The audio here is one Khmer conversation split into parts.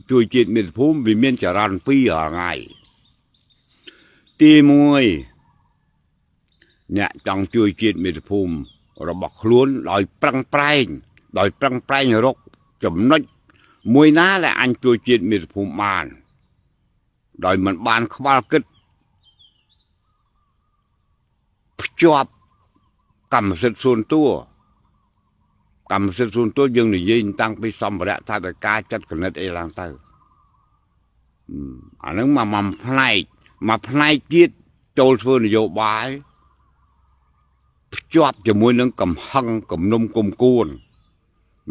ជួយជាតិមាតុភូមិវាមានចរន្តពីររាល់ថ្ងៃទី1អ្នកចង់ជួយជាតិមាតុភូមិរបស់ខ្លួនដោយប្រឹងប្រែងដោយប្រឹងប្រែងរកចំណុចមួយណាដែលអញជួយជាតិមាតុភូមិបានដោយមិនបានខ្វល់គិតភ្ជាប់កម្មសិទ្ធិសួនតួកម្មសិទ្ធិសួនតួយើងនិយាយតាំងពីសម្ភារៈថាតការចិត្តគណិតអីឡើងទៅអាហ្នឹងមកមួយផ្នែកមួយផ្នែកទៀតចូលធ្វើនយោបាយភ្ជាប់ជាមួយនឹងកំហឹងគំនុំគុំគួន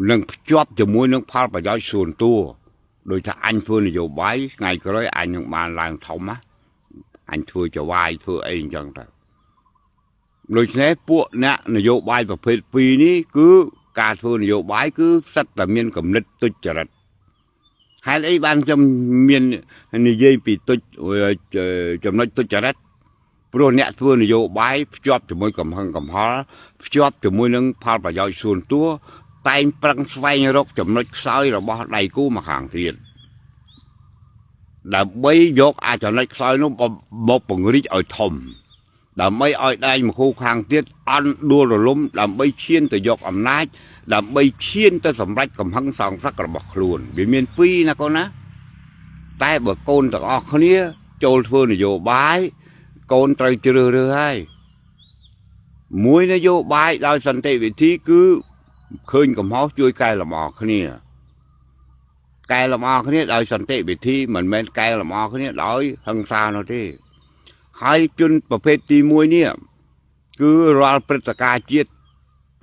និងភ្ជាប់ជាមួយនឹងផលប្រយោជន៍សួនតួដោយថាអញធ្វើនយោបាយថ្ងៃក្រោយអញនឹងបានឡើងធំណាអញធ្វើចវាយធ្វើអីអញ្ចឹងទៅដូច្នេះពួកអ្នកនយោបាយប្រភេទ2នេះគឺការធ្វើនយោបាយគឺសិតតែមានគំនិតទុច្ចរិតហេតុអីបានខ្ញុំមាននិយាយពីទុច្ចចំណុចទុច្ចរិតព្រោះអ្នកធ្វើនយោបាយភ្ជាប់ជាមួយកំហឹងកំហល់ភ្ជាប់ជាមួយនឹងផលប្រយោជន៍សួនតួតែងប្រឹងស្វែងរកចំណុចខ្សោយរបស់ដៃគូមកខាងទៀតដើម្បីយកអាចចំណុចខ្សោយនោះមកពង្រីកឲ្យធំដើម្បីឲ្យដៃមកគូខាងទៀតអន់ដួលរលំដើម្បីឈានទៅយកអំណាចដើម្បីឈានទៅសម្រេចកំហឹងសងសឹករបស់ខ្លួនវាមានពីរណាកូនណាតែបើកូនទាំងអស់គ្នាចូលធ្វើនយោបាយកូនត្រូវជ្រើសរើសហើយមួយនយោបាយដោយសន្តិវិធីគឺឃើញកំហុសជួយកែលម្អគ្នាកែលម្អគ្នាដោយសន្តិវិធីមិនមែនកែលម្អគ្នាដោយហិង្សានោះទេហើយជនប្រភេទទី1នេះគឺរាល់ព្រឹត្តិការណ៍ជាតិ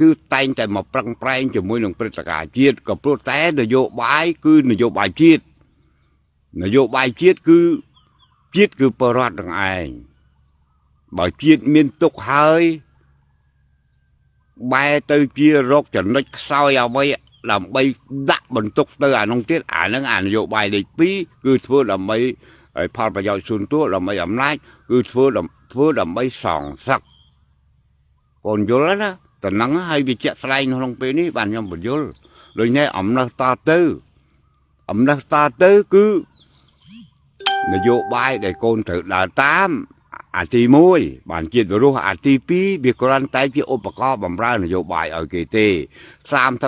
គឺតែងតែមកប្រឹងប្រែងជាមួយនឹងព្រឹត្តិការណ៍ជាតិក៏ព្រោះតែនយោបាយគឺនយោបាយជាតិនយោបាយជាតិគឺជាតិគឺពលរដ្ឋទាំងឯងបើជាតិមានទុកហើយបែរទៅជារកចំណុចខ្សោយអ្វីដើម្បីដាក់បន្ទុកទៅអានោះទៀតអានឹងអានយោបាយលេខ2គឺធ្វើដើម្បីឲ្យផលប្រយោជន៍សួនតួដើម្បីអំណាចគឺធ្វើធ្វើដើម្បីសងសឹកកូនយល់ណាតំណឹងហើយវាជាក់ស្ដែងក្នុងពេលនេះបានខ្ញុំបញ្យល់ដូចនេះអំណះតទៅអំណះតទៅគឺនយោបាយដែលកូនត្រូវដើរតាមអាទី1បានជាតិរស់អាទី2វាគ្រាន់តែជាឧបករណ៍បំរើនយោបាយឲ្យគេទេ30